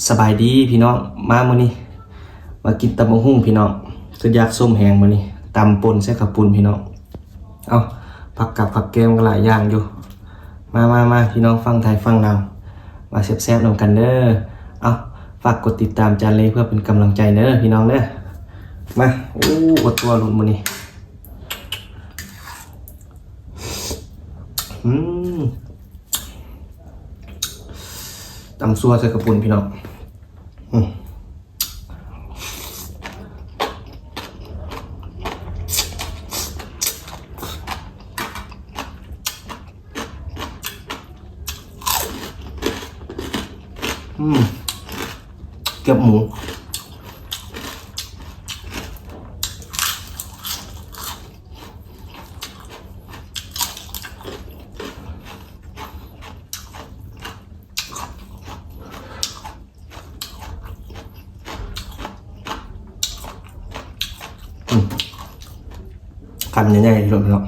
ສະບາຍດີພີ່ນ້ອງ ມາມື້ນີ້ມາກິນຕຳບັກຫຸ່ງພີ່ນ້ອງ ຄືຢາກສົມແຮງມື້ນີ້ ຕຳປົ່ນໃສ່ເຂົ້າປຸ້ນພີ່ນ້ອງ. ເອົ້າ ຜັກກັບຜັກແກມກໍຫຼາຍຢ່າງຢູ່ ມາ ມາ ມາ ພີ່ນ້ອງຝັ່ງໄທຝັ່ງລາວ ມາແຊບໆນຳກັນເດີ. ເອົ້າ ຝາກກົດຕິດຕາມຈານເລເພື່ອເປັນກຳລັງໃຈເດີພີ່ນ້ອງເດີ. ມາ ໂອ້ ອົດຕົວໂລດມື້ນີ້. ອືມ ຕຳຊົ່ວໃສ່ເຂົ້າປຸ້ນພີ່ນ້ອງ. ອືມ ອືມ ແກບໝູ. ອືມ ຄຳໃຫຍ່ໆໂລດເນາະ.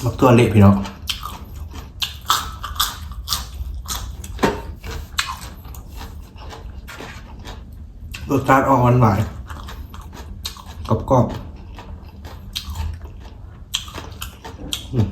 ໝາກຖົ່ວເລະພີ່ນ້ອງ ລົດຊາດອອກຫວານໆ ກອບໆ. ອືມ.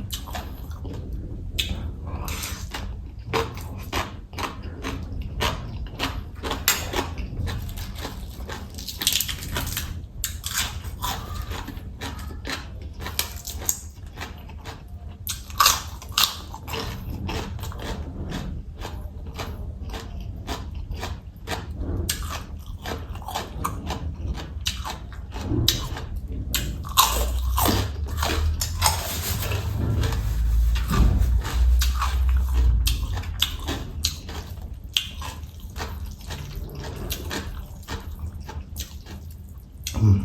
ອືມ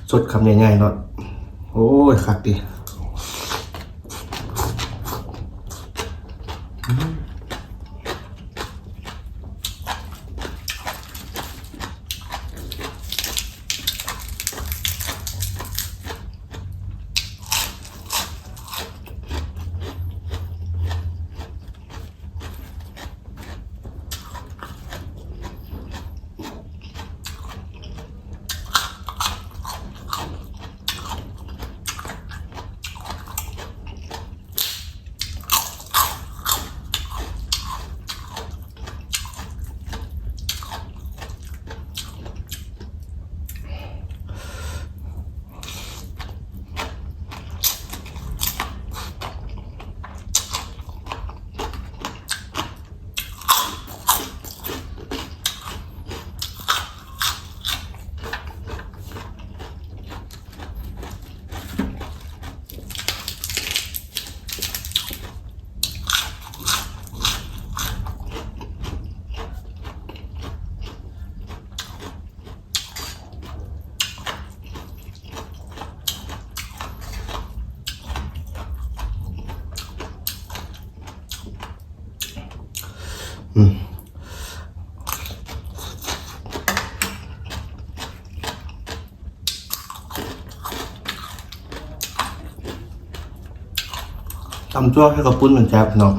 ສົດຄຳໃຫຍ່ໆໂລດ. ໂອ້ຍ ຄັກຕິ. ອືມ. ຕຳຊົ່ວໃສ່ເຂົ້າປຸ້ນມັນແຊບເນາະ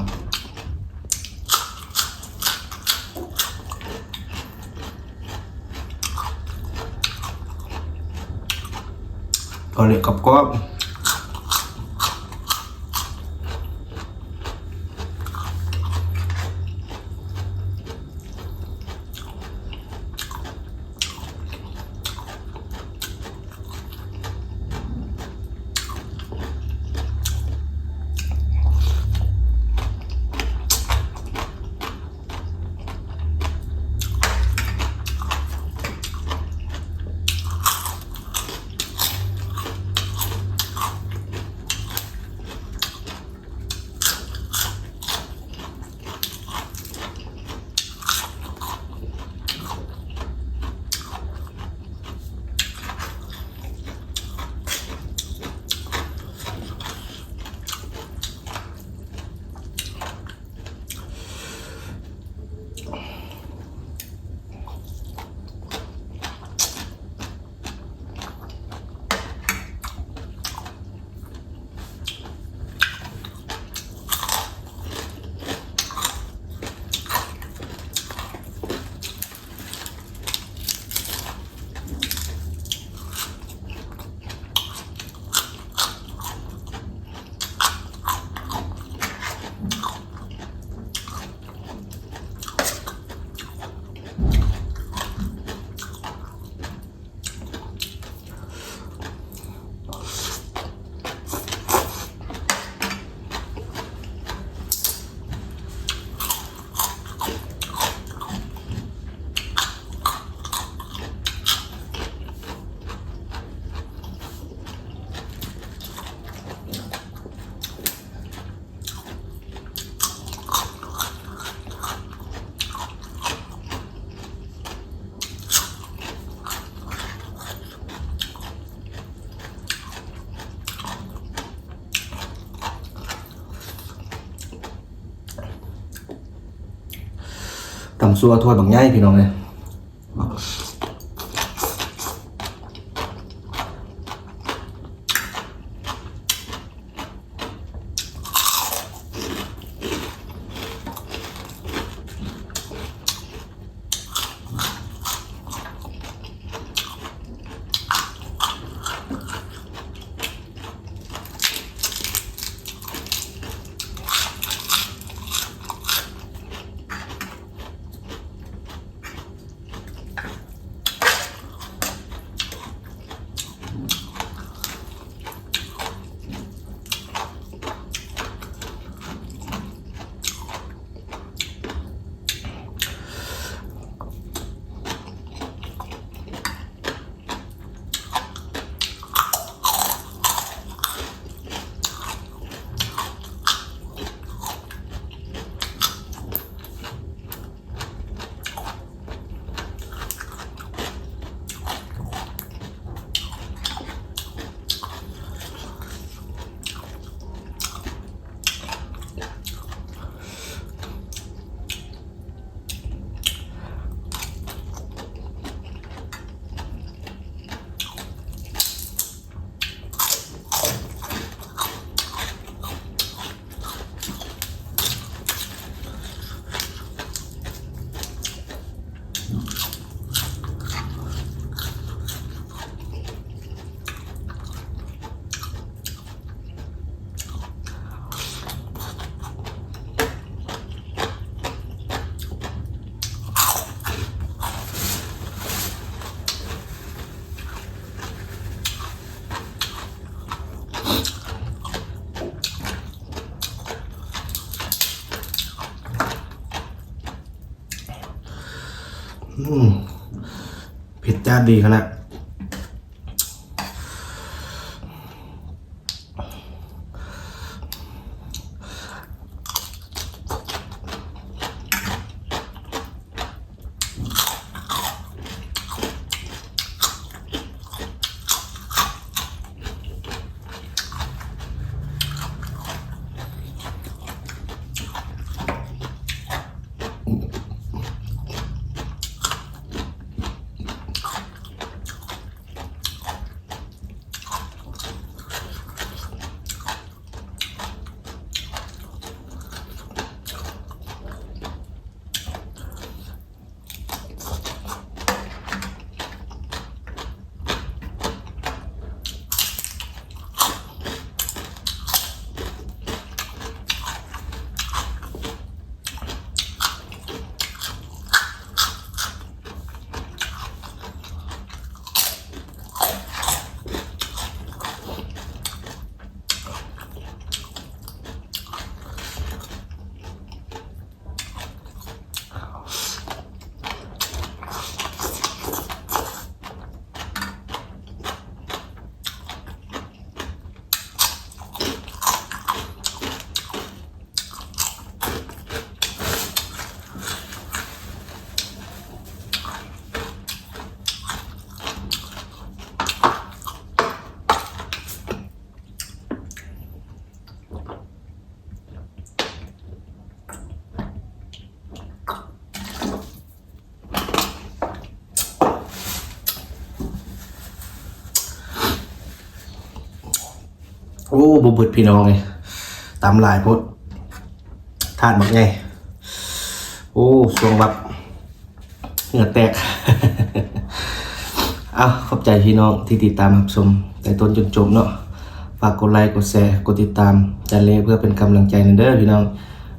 ກໍເລະກອບໆ. ຕຳຊົ່ວຖ້ວຍບັກໃຫຍ່ ພີ່ນ້ອງເອີຍ. ອືມ ເຜັດຈ້າດດີຂະໜາດ. ອືມ ໂອ້ ບໍ່ເບິດພີ່ນ້ອງເອີຍ ຕຳຫຼາຍໂພດ ຖາດບັກໃຫຍ່ ໂອ້ ສວງວັບ ເຫື່ອແຕກ ເອົ້າ ຂອບໃຈພີ່ນ້ອງທີ່ຕິດຕາມຮັບຊົມແຕ່ຕົ້ນຈົນຈົບເນາະ ຝາກກົດໄລ ກົດແຊ ກົດຕິດຕາມຈັນເລ ເພື່ອເປັນກຳລັງໃຈແດ່ເດີພີ່ນ້ອງ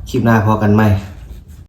ຄລິບໜ້າພໍ້ກັນໃໝ່